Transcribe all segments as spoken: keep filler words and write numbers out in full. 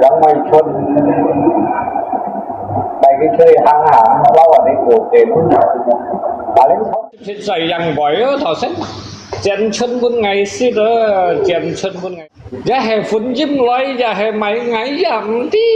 Yang mai chun, pai ki chui hang hang, lau a ni ku tin. Paling chok. Chui yang bai yo, tau sen. Jen chun bun ngai si de, jen chun bun ngai. Ya he phun jim loi, ya he mai ngai ya mti.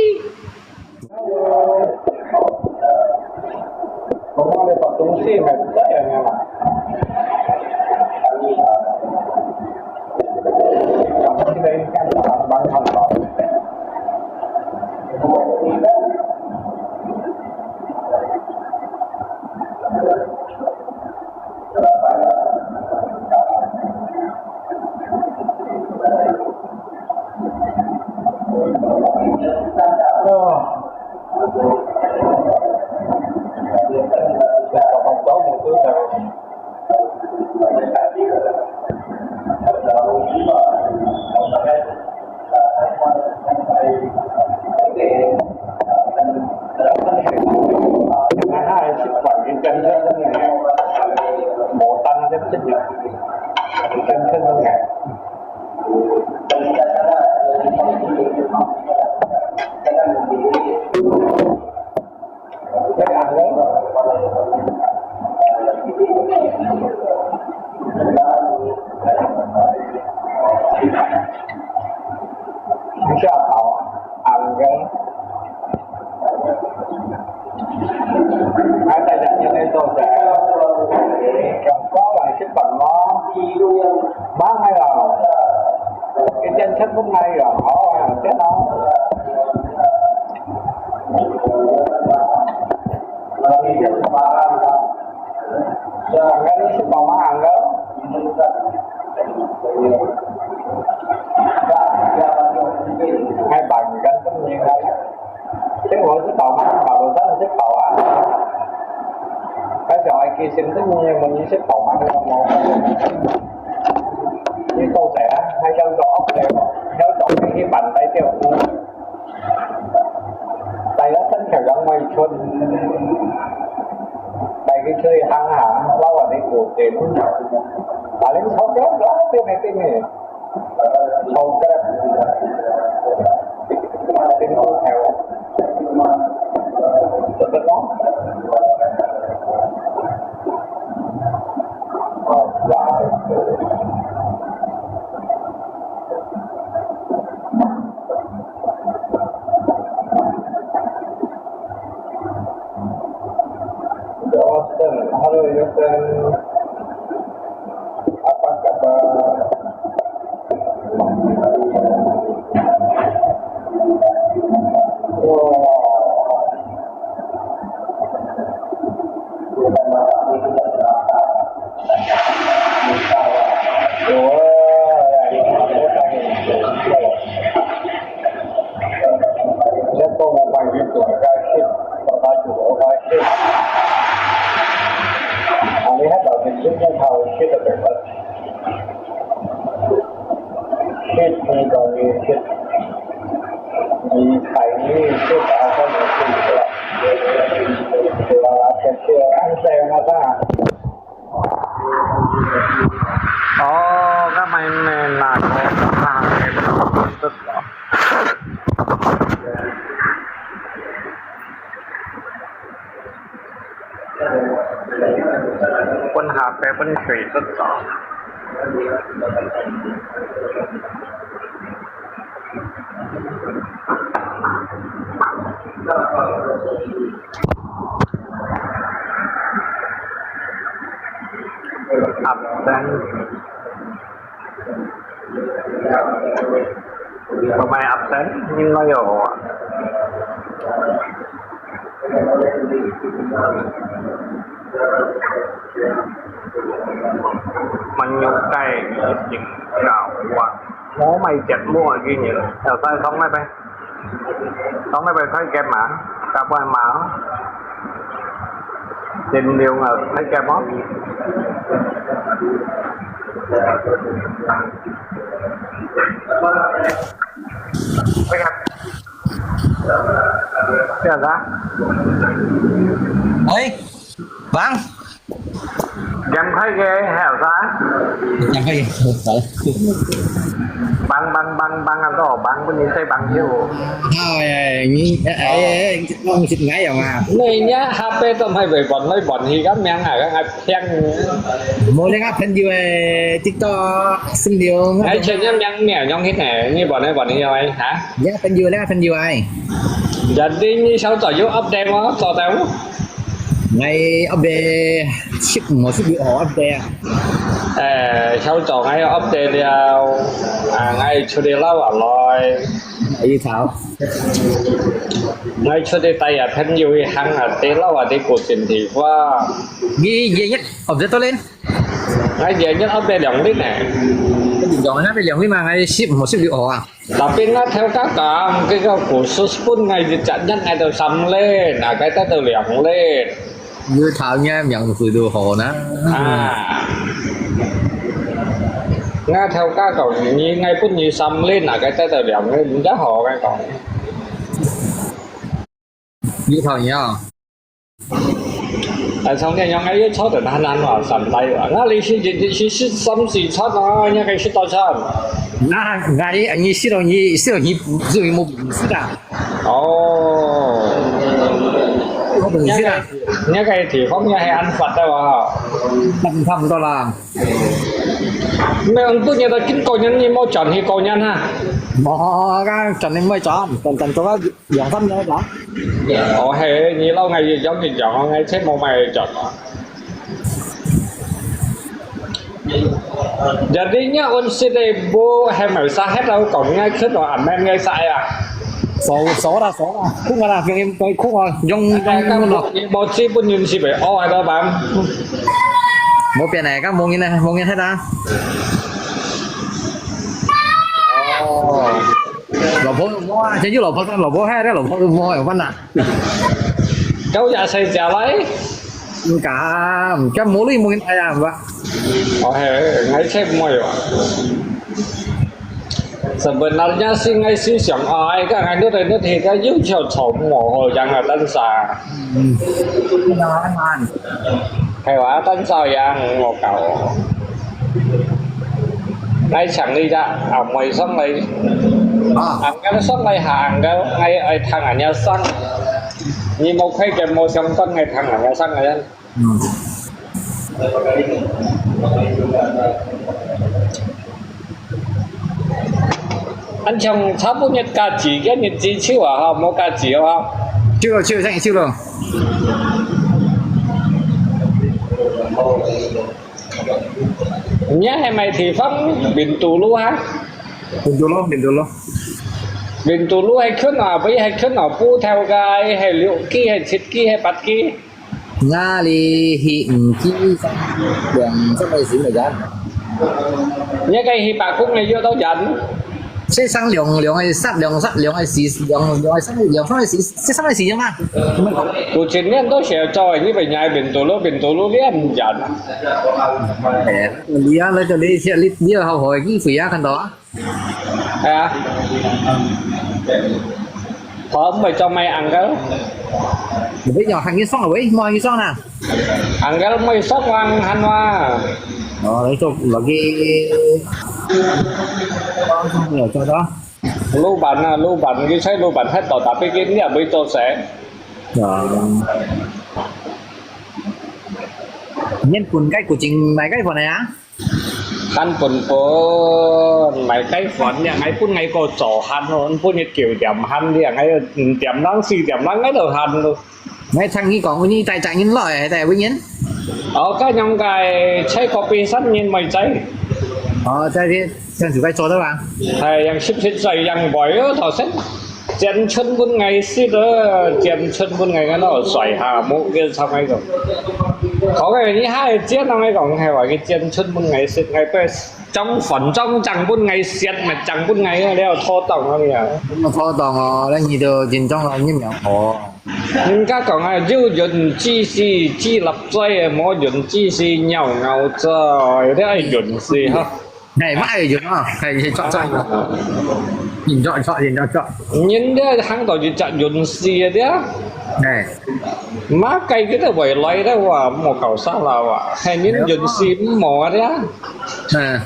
哦，該買咩啦？分下白分水色走。Absent。Pemain absent, Min Loyo. Menyukai tinggal. Mau mai chat mu lagi ni. Elsa, song mai pai. Song mai pai khai game ah. Kapan mau? Tìm điều ngờ thấy kèm không? Oi, Bang. 两块个还有啥？两块个，好。Bang, bang, bang, bang, atau bang pun ni saya bang you. Hai, ni, eh, eh, eh, ngài yong à? Ngai nya H P tôm hai bơi bòn, hai bòn hi kan miang à, kan ai piang. Mô leng à, 朋友 eh, TikTok, xin liu. Ngai chen nya miang miang yong hit nè, ni bòn, hai bòn hi yong ai, hả? Ya, 朋友 leng à, 朋友 ai. Jadi ni sau tỏ you update mô, tỏ tao. Ngai update ship mô ship you all update. Eh, sau tỏ ngai update liao. À, ngai 出去 lau à loi. Ai thảo. Ngai 出去 tai à, 朋友 hang à, đi lau à, đi古井地方. Ni ye nhất update to lên. Ngai ye nhất update 两日呢. Cái gì đó nó bị 两日 mà ngai ship mô ship you all à. Tapi ngai theo các cảm, cái, cái khusus pun ngai di chặt nhất ngai tao 三日, nà cái tao tao 两日. Như thảo nha, miệng sư đồ hồ na. À. Ngai theo các cảm, ni ngai pun ni 三日, nà cái tao tao 两日, mình đã hồ ngai còn. Như thảo nha. À, trong này yang ai chót tao nan nan wa, 三日 wa. Ngai li si, si, si, si, 三四 chót na, ngai cái si tao chót. Nà, ngai, anh ni si lo ni, si lo ni, si lo ni mô si ta. Ồ. Mô si ta. Ngai cái, ngai cái thì không ngai hay ăn Phật đó wa. Tao không đó là. Mẹ ăn bút ngai tao chín cô nhân ni mô chọn hi cô nhân ha. Mô, cái chọn ni mô chọn, chọn, chọn cho 兩三日吧。哦，係，你老外有講一講，我愛切無買一種啊。Jadi nya un sit e bu hai mai sa het lau kong ngai khut wa amen ngai sa ya. Số, số là số là. Khung là cái, cái khung là dùng, dùng, dùng nó. Một chi pun yun si be. Ô, hai đó bạn. Một bên này các mông như này, mông như thế nào? Ồ. Lò phó mò à, chứ lò phó, lò phó hai đấy, lò phó mò ở văn à. Cháu già xây già lấy. Cả, chắc mô lui mô hin ai à, vâng. Ồ, hè, ngai chép môi à. Sebenarnya sih ngai sih siang ai, kan ngai nut nut he kan yuk chau chau mo ho yang a tan sa. Hm. Hm. Hai wa tan sa yang mo kau. Ngai chang li ja, a moi sang lai. À. Ang kan sang lai ha ang kan ngai ai thang an ya sang. Ni mo khai ke mo siang tan ngai thang an ya sang ngai. Hm. Anh chàng差不多價錢，今日至少啊，哈，無價錢啊，哈。少咯，少，真係少咯。你係買地方Bintulu哈？Bintulu，Bintulu。Bintulu係近啊，不係近啊，不頭个，係六K，係七K，係八K。 Nga li hi ngki sang liang sat lai si mai jan. Nhớ cái hi bạc khúc này vô tao dán. Sẽ sang liang, liang ai sat, liang sat, liang ai si, liang, liang ai sang, liang sang ai si, sẽ sang ai si mà. Tụ chính niên tao sẽ cho như vậy nhai bình tụ lô, bình tụ lô lian dán. Ê, lý á, lấy cho lý, sẽ lý, lý hậu hỏi cái gì á, khăn đó. Ê à. Thôi, mày cho mày ăn cái. Mày biết nhỏ hàng như song rồi, mua hàng như song nè. Ăn cái mày sốc ăn hẳn mà. Ờ, lấy cho lagi. Rồi cho đó. Lũ bạn à, lũ bạn, cái sai lũ bạn hết tao, tapi cái này mới cho sẽ. Rồi. Nhân quân cái của chính mày cái phần này á? Kan pun pun, mai kai fon ya, ngai pun ngai ko cho han hon, pun yet kiu diam han ya, ngai diam lang si diam lang ngai lo han lo. Ngai thang ni kong, ni tai tai ngin loi, tai wi ngin. Ờ, cái nhóm cái chai copy sẵn ngin mai chai. Ờ, tai di, sang su kai cho đó ba. Hai yang sip sip sai yang boy, thảo sen. Chén chun bún ngai sit đó, chén chun bún ngai ngai nó xoài hà mũ kia sao ngai rồi. Có cái này hai chén nó ngai còn hay gọi cái chén chun bún ngai sit ngai pe trong phần trong chẳng bún ngai sit mà chẳng bún ngai nó đeo thô tổng nó kìa. Nó thô tổng nó, nó nhìn được chính trong nó nhìn nhau. Ồ. Nên các cổng ai dư dần chi si chi lập dây mô dần chi si nhau ngầu trời, thế ai dần si ha. Này, mãi dần à, hay chọn chọn. 認著著，認著著。人這行到一隻運勢个這，哎，麼个佢都會來个哇，莫搞啥啦哇，係人運勢毋好啊這。嗯，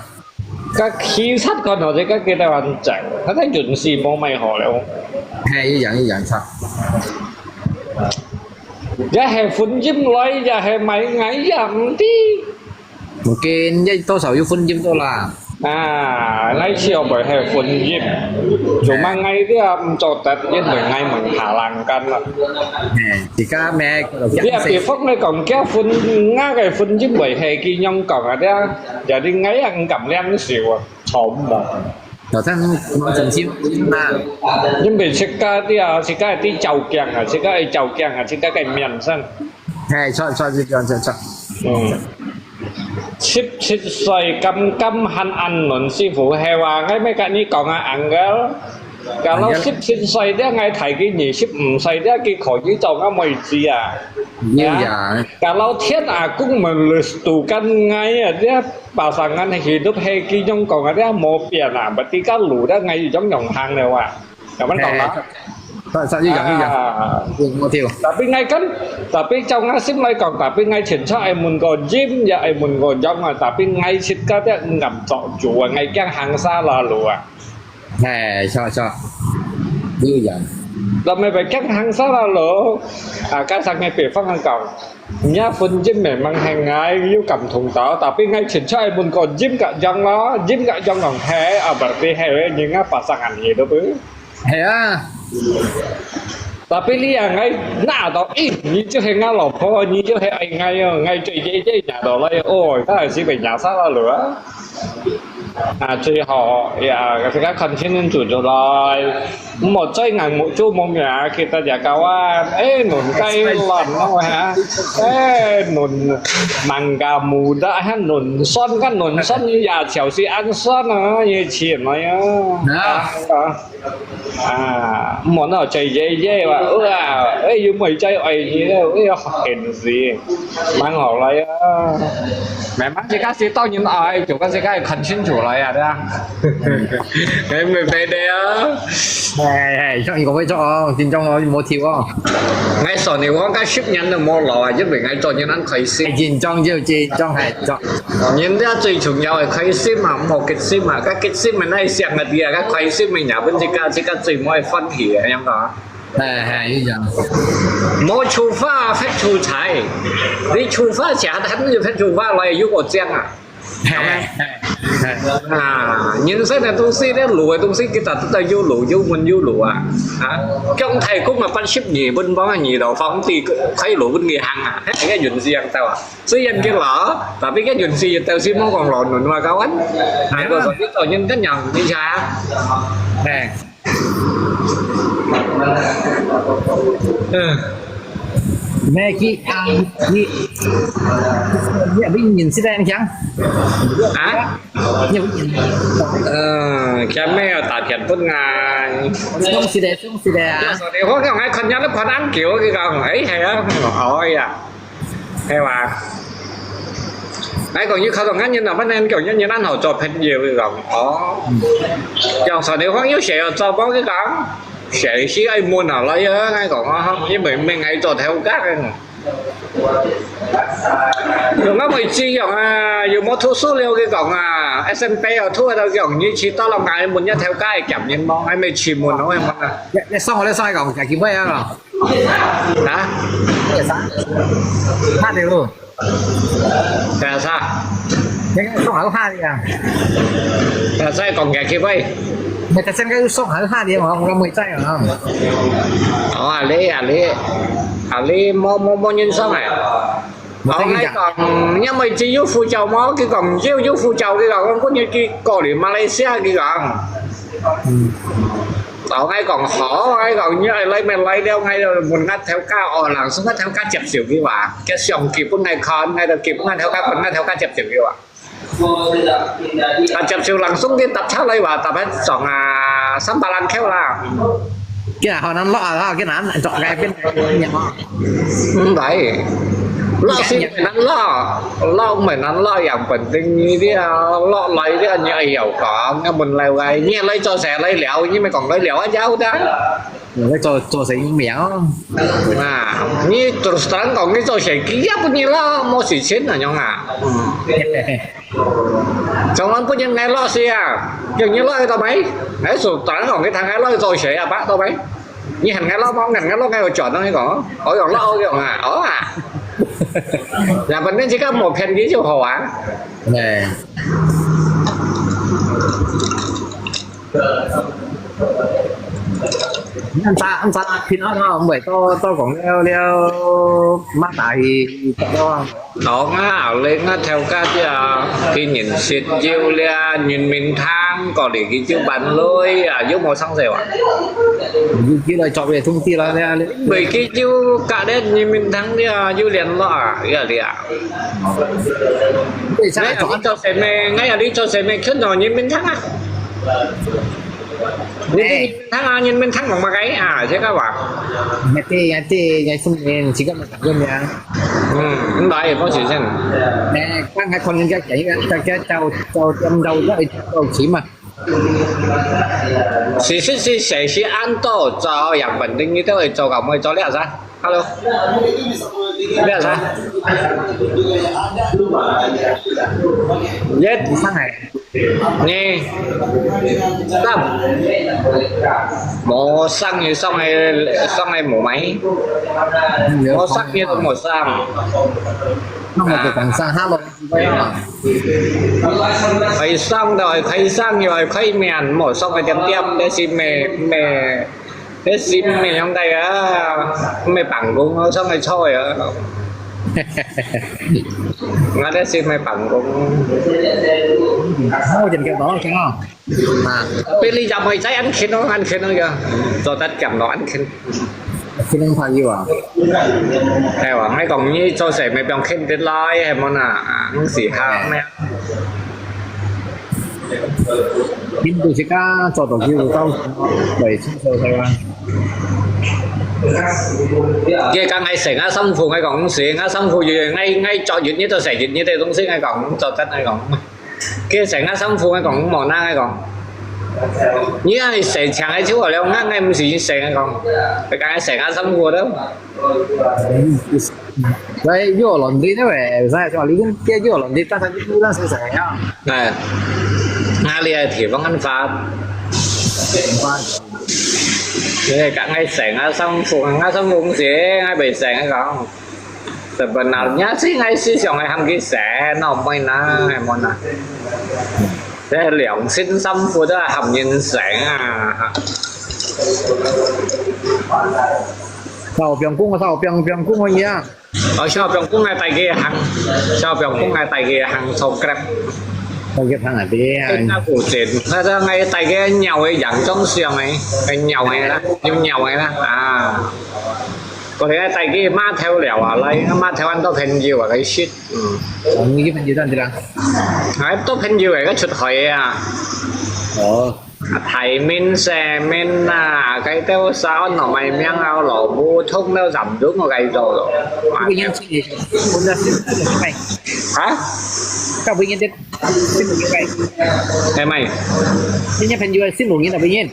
該其實講到這个佢都還正，佢个運勢無麼好了。嘿，一樣一樣，著。也係婚姻來，也係買𠊎也毋知。 毋緊，這多少有婚姻到啦。啊，𠊎笑會係婚姻，做麼个𠊎這毋做得，因為𠊎問下人間啦。嘿，自家咩，你啊，比方來講，結婚，𠊎个婚姻會係佢樣講啊，這，jadi𠊎也毋敢領受啊，錯誤啊。就算講真心嘛。因為自家這啊，自家个條件啊，自家个條件啊，自家个名聲。嘿，著，著，就這樣，著，著。嗯。 十七歲敢敢還恁嫩，師傅，係話，𠊎乜跟你講啊，uncle。Kalau十七歲這，𠊎大佢二十五歲這，佢可以做𠊎妹子啊。有呀。Kalau天阿公們restukan𠊎啊，這pasangan hidup係佢樣講啊，這無變啊，berarti kalau這𠊎樣樣行了啊。 有分懂嗎？嘿，是，是，一樣，一樣。啊。有，有，對。Tapi𠊎kan，tapi照𠊎心來講，tapi𠊎清楚愛問過Jim，也愛問過Jong啊，tapi𠊎自家這毋敢做主啊，𠊎驚行xa了路啊。嘿，是，是。有影。Tapi𠊎驚行xa了路，啊，加上𠊎比方講， 若婚姻memang係𠊎有感動到，tapi𠊎清楚愛問過Jim ka Jong咯，Jim ka Jong講係，啊，berarti係，人家pasangan hidup。係啊。Tapi你啊，𠊎拿到，咦，你就係𠊎老婆，你就係愛𠊎哦，𠊎最最最拿到來哦，佢還係被拿啥了啊？ 啊，最好呀，自家看清楚出來，莫再硬目珠目眼，kita jaga kawan。哎，nun kailan咯哈？哎，nun mangga muda哈，nun son kan nun son，也就是恁son啊，也錢來啊。啊。啊。 啊，莫那嘴耶耶哇，哇，哎，有妹仔愛你了，哎呀，現時，蠻好來啊。慢慢自家是當然愛，就跟自家看清楚來啊，對啊。哎，沒白的啊。哎，哎，像一個會做哦，緊張哦，莫跳哦。哎，算了，我應該十年都無老啊，因為𠊎做人恁開心。哎，緊張就緊張，哎，做。人家最重要的開心嘛，莫結心嘛，該結心嘛，那想啊，對啊，該開心嘛，也分自家，自家最莫歡喜的，樣講。 哎，哎，就這樣。無處花，發處財。你處花謝，佢就發處花來，有個獎啊。嘿，嘿，嘿。啊，人生个東西，你路个東西，佢大都有路，有門有路啊。啊，姜太公啊，八十二分幫啊，二道皇帝開路分你行啊，嘿，該運勢樣到啊。雖然佢老，tapi該運勢一到時莫講老嫩話，kawan。啊，我說你做人怎樣，你想啊？嘿。 嗯。咩佢啊，你，你，你認識个人？啊？你認識？嗯，今日有打電話啊。恭喜你，恭喜你啊！我講，哎，看人都看恁久，佢講，哎，係啊，哎呀。 係哇？𠊎講佢靠到恁樣啊，反正講恁樣恁好做朋友，佢講，哦。講上地方有事要做無？佢講，事係愛問下來啊，𠊎講啊，因為毋係𠊎做頭家个。用啊，妹子樣啊，有無讀書了？佢講啊，S M P哦，讀到講，你去到了，𠊎問一頭家係鹹人無？𠊎咪去問咯，𠊎問啊。你，你上學，你上去講，有機會啊咯。 啊？Biasa. Hati lu. Biasa. Biasa講个客話。Biasa講个客話。Biasa講个客話，我，我毋知啊。哦，啊，你，啊，你，啊，你無，無，無認識啊？哦，𠊎講，因為只有護照無，佢講，有，有護照，佢講，我今日去過嚟馬來西亞，佢講。嗯。 哦，𠊎講好，𠊎講你愛來乜來了，𠊎就問𠊎頭家，哦，langsung𠊎頭家接受佢話，佢相機分𠊎看，𠊎就寄分𠊎頭家看，𠊎頭家接受佢話。啊，接受langsung佢搭車來話，搭喺上啊，三百零箍啦。今日好難落啊，今日做該邊，毋係。老师难了，老没难了，养本等你的，老来的，你哎呦讲，我们来来，你来做啥来聊？你没讲来聊啊，聊的。你在做做生意没有？啊，你 terus terang 讲，你做生意也不你了，没事情那样啊。嗯。从来不应该老师啊，叫你来到没？哎，说 terang 讲，你谈该来做谁啊？吧，到没？ 你喊𠊎老婆，喊𠊎老婆有转到你讲，哦，用老用啊，哦啊。日本人自家無騙你就好啊。哎。恁早恁早平安哦，毋會到到講了了，馬打去，到 哦，𠊎後來𠊎頭家這，佢認識有這人民堂，過來佢就辦來啊，有無生事哇？有幾來做个通知啦，這，因為佢有隔離人民堂這，有聯絡啊，這這。為啥？𠊎有你做生意，𠊎有你做生意，去到人民堂啊。你人民堂啊，人民堂講麼个啊？這个話。Nanti nanti nanti semua juga macam ni ya. 嗯，毋來，無時間。哎，剛才看人家講一個，大家到到點到到到期嘛。其實是誰是安到早，日本人你都會做，敢會做了啥？Hello，了啥？也上來。 你，三，無生意，生意，生意無買，無生意都無生。那麼就講生哈咯。開生就係開生，又係開面，無生意點點，這是咩咩？ 這心裡想个啊，毋係辦公，我想个菜啊。𠊎這心係辦公。我就叫到聽哦。啊，比你入去再恁近咯，恁近咯个，做得減咯，恁近。不能怕有啊。係哇，𠊎講你做事咪放近啲來，係無啦？啊，毋係哈咩？ Pintu sika做到幾多到，對，清楚係吧？佢講𠊎洗𠊎衫褲，𠊎講毋使，𠊎衫褲又𠊎𠊎著熱日都洗熱日个東西，𠊎講毋做得，𠊎講。佢洗𠊎衫褲，𠊎講無啦，𠊎講。你係洗淨个就好了，𠊎𠊎毋使洗，𠊎講。佢講𠊎洗𠊎衫褲都。 Saya jual laundry ni weh, saya jual laundry, dia jual laundry, tak saya jual saya saya ya. Nah, ngali ai thì vẫn ăn phạt. Thế cả ngày sáng á, xong phùng á, xong phùng gì, ngày bảy sáng á không. Sebenarnya sih ngày sih siang ngày ham cái sẽ nó mới na, hay mau na. Thế 良心衫褲都係含人醒啊。Sao 放工啊，sao 放放工啊，你啊？哦，sao 放工啊，大家行，sao 放工啊，大家行坐 Grab。大家行啊，對啊。那附近，那个大家尿个人中上个，尿个啦，有尿个啦，啊。過來大家碼頭了啊，來碼頭安到朋友啊，來食。 嗯。哦，你个朋友在哪啦？哎，都朋友个，佢出海啊。哦。大面、細面啊，該兜沙安落埋名啊，老母通了，站中我該做咯。不過因為，我那是，啊？該不因為，是不因為，係咪？人家朋友係無人啊，不因。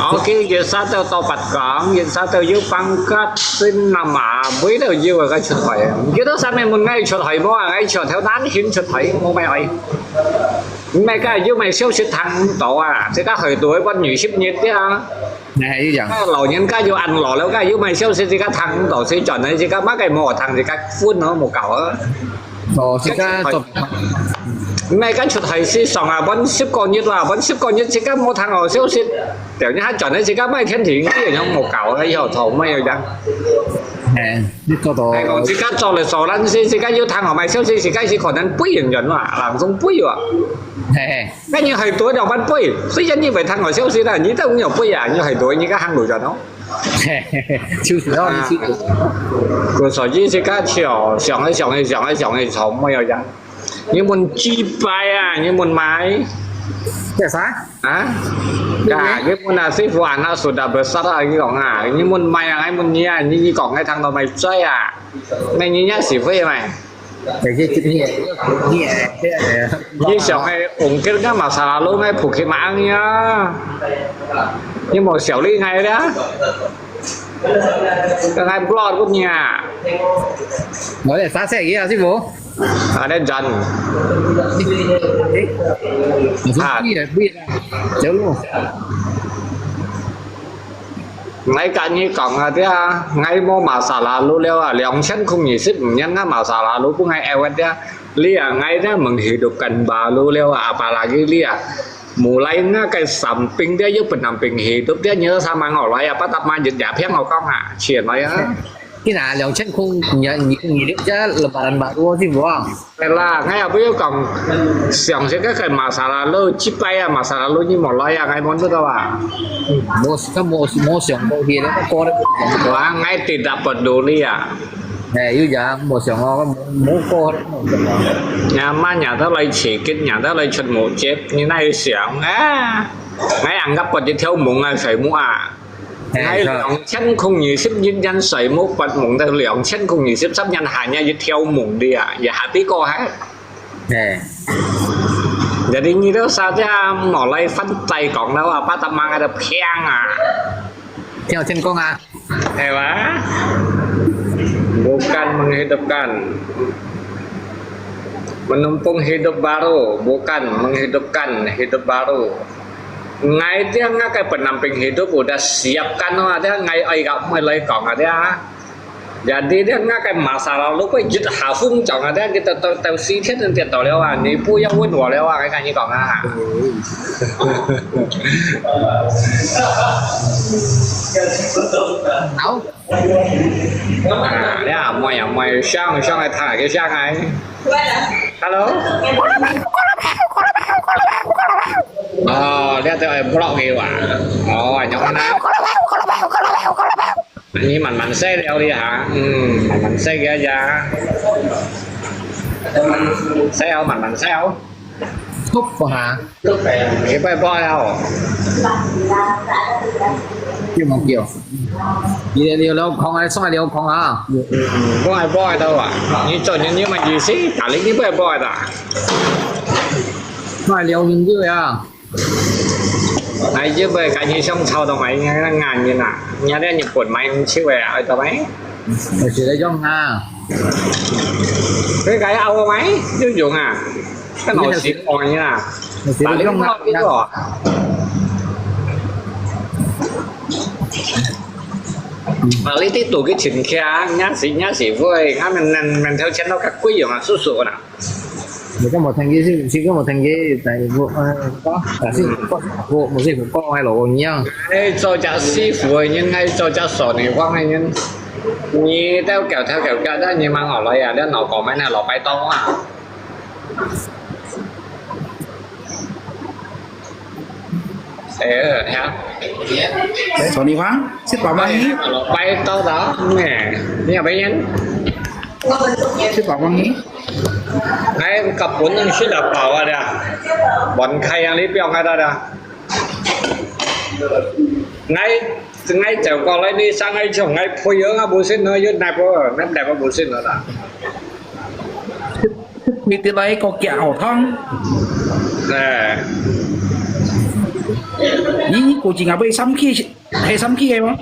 OK，佢啥都多八講，佢啥都有放假，先那麼，為了有个出海，佢都上面問𠊎出海無啊？𠊎出頭單先出海，無買愛。毋係个，有買消息聽到啊，這个海島一般二十日的啊。哎，一樣。老人家有安老了，个有買消息，這个聽到，誰轉來，這个麼个無聽，這个分咯，無搞啊。 哦，自家做。毋係，該出海市場啊，分十個月啦，分十個月自家無聽好消息，掉你還轉來自家賣天庭，這樣無搞啊，以後頭沒有樣。哎，你做到。哎，講自家做了做爛事，自家有聽好賣消息，自家是可能背人轉嘛，人中背啊。嘿嘿。那你很多兩萬背，雖然你沒聽好消息啦，你都沒有背啊，你很多你个行路轉哦。 就是咯，你去。啊，所以自家就想一想一想一想一想，沒有樣。你問幾擺啊？你問買？叫啥？啊？ Ka,佢問啊，師傅，anak sudah besar啊，佢講啊，你問麼啊，你問你啊，你，你講，𠊎聽到麼嘴啊，麼你呀，師傅嘛。你想个ungkil个masa lalu，𠊎bukit maang呀，你無笑你𠊎啦，跟𠊎block你啊。我也啥事啊，師傅？Ada John。啊。走路。 𠊎跟你講啊，這，𠊎無masa lalu了啊，兩千空二十五年啊，masa lalu分𠊎awet啊。你啊，𠊎這menghidupkan baru了啊，apalagi你啊，mulai𠊎个生病，這又不能病hidup，這你都sama我來啊，八十萬人也騙我講啊，錢來啊。 你拿兩千空，你，你，你，你，這lebaran baru是無？係啦，𠊎也不要講，想這個个masa lalu，這擺啊，masa lalu你無來啊，𠊎問得到啊。無，佢無，無想過去了，過了。Wah，𠊎tidak peduli啊。哎，又講無想哦，無，無過，無想哦。Nyaman，nyaman都來刺激，nyaman都來出目汁，你哪有想啊？𠊎anggap一條夢啊，睡目啊。 哎，𠊎兩千空二十一年睡目發夢，到兩千空二十三年還有一條夢的啊，也還比過還。哎。Jadi你都啥子啊，莫來反對講了啊，八十萬个都騙啊。聽我先講啊。係哇？Bukan menghidupkan. Menumpung hidup baru, bukan menghidupkan hidup baru. Ngai dia ngakai pendamping hidup udah siapkan lo, dia ngai ai gak mai lai kong dia. Jadi dia ngakai masa lalu kau jut hafung chong dia kita tahu tahu si dia nanti tahu lewat. Ni pu yang wen wa lewat kai kan ni kong ah. Tahu. À, đấy à, mọi à, mọi sang, sang ai thả cái sang ai. Hello? Ờ, đấy tôi block kì à. Ờ, nhóc na. Anh ấy mặn mặn xe đeo đi hả? Ừ, mặn mặn xe kìa ya. Xe ao, mặn mặn xe ao. Thúc hả? Kì bye bye ao. Kêu mà kêu. Đi đi đi, lâu không ai, xong ai lâu không hả? Bye bye đâu à? Như cho nhân như mà gì xí, cả lính như bye bye ta. Xong ai lâu nhân như à? Ai chứ bye cả như xong sau đâu mày nghe ngàn như nè. Nhà đây Nhật Bản mày không chịu à, ai tao mày? Mày chỉ lấy trong à? Cái cái ao mày, chứ dùng à? Cái nọ xịt ỏi nha. Bà Lý không lo cái đó. Bà Lý tiếp tục cái chuyện kia, nhá sĩ, nhá sĩ vui, ngắm mình, mình, mình theo chân nó cắt quýt dùng à, sút sụt nè. Mình có một thành cái gì, chỉ có một thành cái tại vụ, ờ, có, cả sĩ, có, vụ, một sĩ cũng có hay là ổn nhá. Ê, cho chả sĩ vui, nhưng ngay cho chả sổ này, quăng hay nhưng. Nyi theo kiểu, theo kiểu kia, đó, nyi mang ở lại à, đó, nó có mấy này, nó phải to à. Ê, hả? Sổ đi khoáng, xếp vào bao nhiêu? Nó phải to đó, nè, nè, bây giờ. Xếp vào bao nhiêu? Ngay cặp cuốn nó xếp là bảo à, đây. Bọn khai hàng lý piong ngay đó, đây. Ngay, ngay chèo qua lấy đi, sang ngay chồng ngay phui ớn à, bố xin nó, yết nạp bố, nạp đẹp bố xin nó đã. Mì tì lai có kia hảo thang. Nè. Ý, ý, cô chỉ ngà bê xăm khi, hay xăm khi hay mà?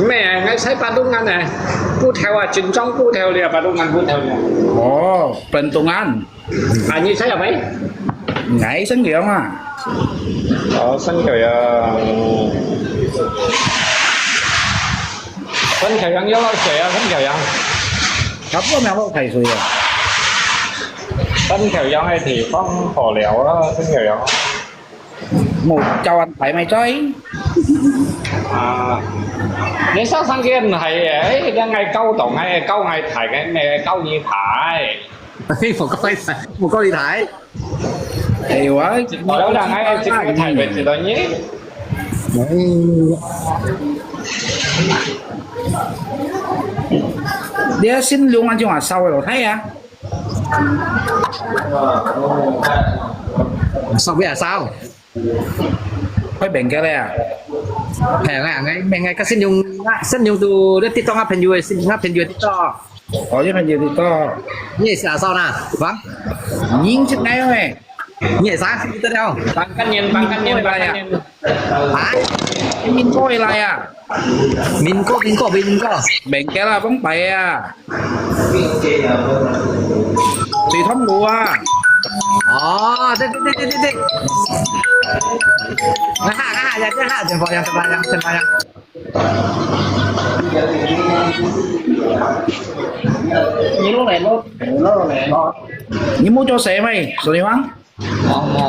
Mẹ, ngay sai ba đúng ngàn nè. Bút theo à, chính trong bút theo lìa, ba đúng ngàn bút theo lìa. Ồ, bần đúng ngàn. À, nhi sai à mấy? Ngay sân kiểu à. Ồ, sân kiểu à. Sân kiểu yang yau lọ sui à, sân kiểu yang. Khắp có mèo lọ thầy sui à. Sân kiểu yang hay thì phong hổ lẻo á, sân kiểu yang. Một châu ăn phải mày chơi. À. Nếu sao sang kia hay ấy, đang ngày câu tổng ngày câu ngày thải cái mẹ câu nhi thải. Một câu đi thải, một câu đi thải. Ê, ủa, có đâu đang ngày chỉ có thải về chỉ đó nhỉ? Dia xin luôn anh chung à sao rồi thấy à? Sao biết là sao? 開bengkel个啊？係啊，𠊎，𠊎，𠊎个信用，信用都，你TikTok啊，朋友个信用啊，朋友个TikTok。哦，有朋友TikTok。你也是阿少呢，是吧？你識哪樣个？你也啥？不得了。Pangkal Nian，Pangkal Nian，Pangkal Nian。啊？民國个來啊？民國，民國，民國。Bengkel啊，放牌啊。 水桶路啊。哦，對對對對對對。啊哈啊哈，呀，這哈，真漂亮，真漂亮，真漂亮。你落來咯，落來咯。你目珠洗未？水王？哦，哦。